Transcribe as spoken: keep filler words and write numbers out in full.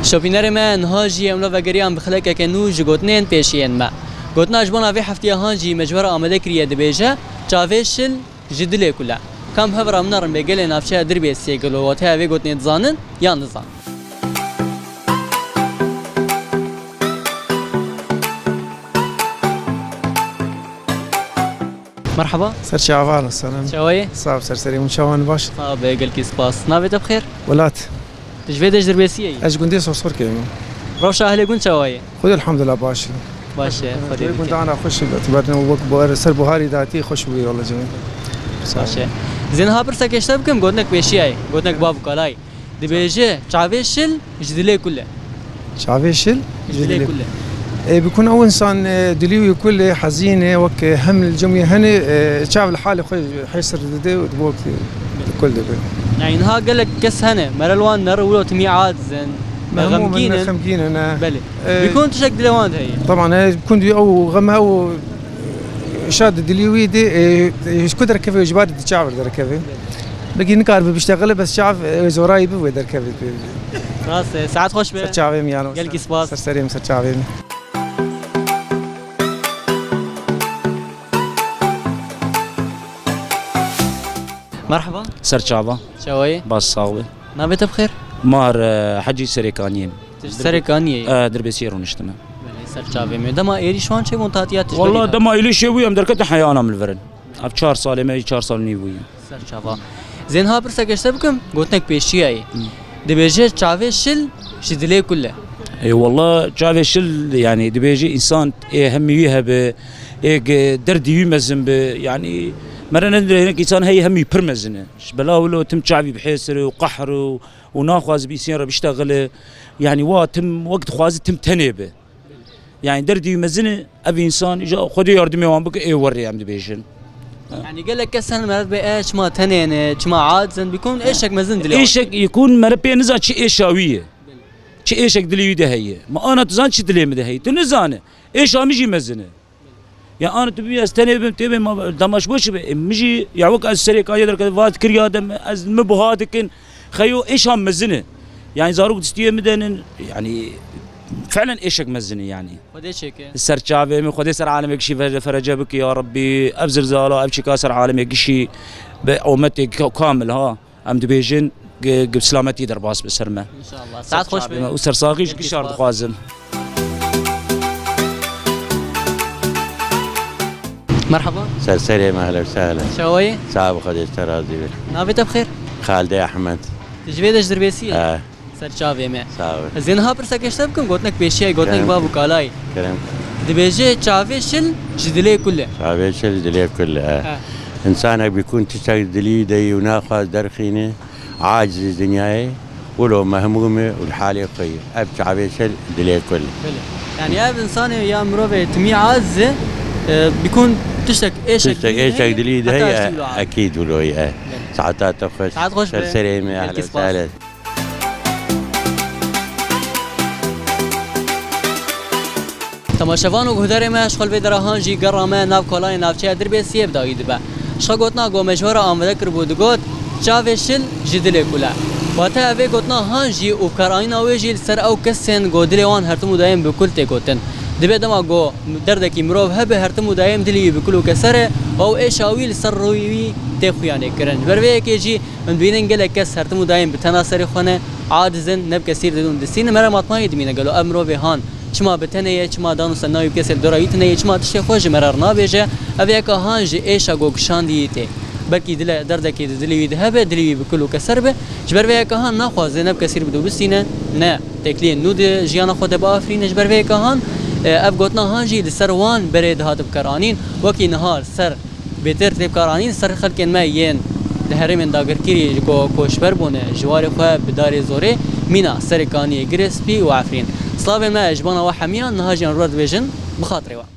Şopînerê me niha jî em li vegeriyan bi xilekeke nû ji gotinên pêşiyên me. Gotina ji bona vê heftiya han jî me ji we re amade kiriye dibêje, çavê şil ji dilê kul e. Kam hev ra min re bê gelê navçeya Dirbêsiyê gelo wateya vê gotinê dizanin yan nizanin? Merhaba. Ser çavan, selam. Çawa yî? Sağ ol, ser serê min, çawan baş. Sağ be, gelkî spas. Navê te bi xêr? Welat. Tu ji vê de ji Dirbêsiyê yî? Ez ji gundê Sorsorkê me. Rewşa ahlê gund çawa yî? Xwedê elhamdulillah baş e. Baş e, Xwedê bike. Gundana xweş e, batibatin wek bu er ser buharî datî xweş bûye wele cemê. Baş e. Zê niha pirsekê ji te bikim, gotinek pêşiya yî, gotinek bav û kala yî. Dibêje, çavê şil ji dilê kul e. Çavê şil ji dilê kul e. Ê, bikun ew insan, e, dilî wî kul e, hezîn e, wek, e, hem li cem wî hene, e, çav li halê xwe hêsir dide û dibo kul dibe. Yani niha gelek kes hene, mere li wan nere wilo timî aciz in, xemgîn in. Xemgîn in, e. Belê. E, bikun tiştek dilê wan de heye. Taban, e, bikun ew xem ew şa di dilî wî de, e, e, ji ku derkeve, ji bar di çav derkeve. Belkî nikaribe biştexile, bes çav, e, zorayî bi wê derkevê pê. Rast e, saet xweş be. Ser çavê min yano. Gelkî spas. Ser serê min, ser çavê min. Merhaba. Ser çava. Çawa yî? Baş, sax be. Navê te bi xêr? Mar, e, Hecî Serêkaniyê. Tu ji Serêkaniyê yî? E, Dirbêsiyê rûniştime. Belê, ser çavê min. Dema êrîş wan çêbûn, tatiya tiştekî. Walla dema êrîşê bûyem derkete heyana min li vir in. Ev çar salê me, çar sal nî bûye. Ser çava. Zê niha pirseke ji te bikim, gotinek pêşiya yî. Hı. Dibêje çavê şil ji dilê kul e. Ê, walla çavê şil, yani dibêje însan ê hemî wî hebe, ê ge-, derdî wî mezin be. Yani mere ne hinek însan heye hemî pir mezin e. Ji bela wilo tim çavî bi hêsir û qehr û, û naxwaze bi îsyan re biştexile. Yani wa tim wek dixwaze tim tenê be. Yani derdî wî mezin e, ev însan îca Xwedê yardimê wan bike, ê werê em dibêjin. Yani gelek kes hene meret bê, e, çima tenê ne, çima aciz in, bikun êşek mezin dilê wan. Êşek yekun mere pê nizan çi êşa wî ye. Çi êşek dilê wî de heye. Ma ana tu zan çi dilê min de heye. Tu nizane. Êşa min jî mezin e. Ya ana tu bî ez tenê bim, tê bim, ma demaş boş be. E, min jî ya wek ez serê kayê derke vat kiriya dem, ez mi buha dikin. Xeyo êşa mezin e. Yani zarok distiyê mi denin, yani felen êşek mezin e yani. Xwedê çêke. Ser çavê min, Xwedê ser alemê gişî ve-, ferece bike ya Rabbî. Ev zilzala, ev çika ser alemê gişî bi ometê ka-, kamil ha. Em dibêjin, gi-, gi silametî derbas bi ser me. Înşallah. Saet xweş be. Û sersaxî ji gişar dixwazim. Merhaba. Ser serê me, ehlen we sehlen. Çawa yî? Sağ ol, Xwedê ji te razî be. Navê te bi xêr? Xalidê Ehmed. Tu ji vê de ji Dirbêsiyê yî? He. Ser çavê me. Sağ ol. Ez ê niha pirseke ji te bikim, gotinek pêşiya yî, gotinek bav û kala yî. Kerem. Dibêje çavê şil ji dilê kul e. Çavê şil ji dilê kul e. He. Însanek bikun tiştek dilî de yî û naxwaz derxîne, aciz dinyayê, wilo mehmûm e û li halê xwe ye. Ev çavê şil dilê kul. Belê. Yani ev însanê ya mirovê timî aciz e, e, bikun tiştek êşek dilî de heye, ekîd wilo ye. Belê. Saeta te xweş. Saet xweş be. Ser serê me, ehlen we sehlen. Temaşevan û guhdarê me, ji xwe li vê dera han jî gera me nav kolayê navçeya Dirbêsiyê bi dawî dibe. Ji xwe gotina ku me ji we re amade kiribû digot, çavê şil ji dilê kul e. Wateya vê gotina han jî û karanîna wê jî li ser ew kesên ku dilê wan her tim û daîm bi kul tê gotin. Dibê dema ku derdekî mirov hebe her tim û daîm dilê wî bi kul û keser e û ew êşa wî li ser rûyê wî tê xuyanê kirin. Ji ber vê yekê jî Em dibînin gelek kes her tim û daîm bi tena serê xwe ne, aciz in, ne bi kesî re didin distînin. Mere matmayê dimîne gelo ev mirovê han çima bi tenê ye, çima dan û sena wî bi kesê li dora wî tune ye, çima tiştê xwe ji me re re nabêje, ev yeka han ji êşa ku kişandî yî tê. Belkî dile derdekê di dilê wî de hebe, dilê wî bi kul û keser be. Ji ber vê yeka han naxwaze ne bi kesî re bide û bistîne, ne têkiliyên nû di jiyana xwe de biafirîne. Ji ber vê yeka han, e, ev gotina han jî li ser wan berê dihat bikaranîn. Wekî niha li ser Bêtir tê bikaranîn ser xelkên me yên di herêmên dagirkirî ji ku koçber bûne, ji warê xwe bi darê zorê mîna Serê Kaniyê, Girê Spî û Efrîn. Slavên me ji bona we hemiyan niha jî em ji we re dibêjin, bi xatirê we.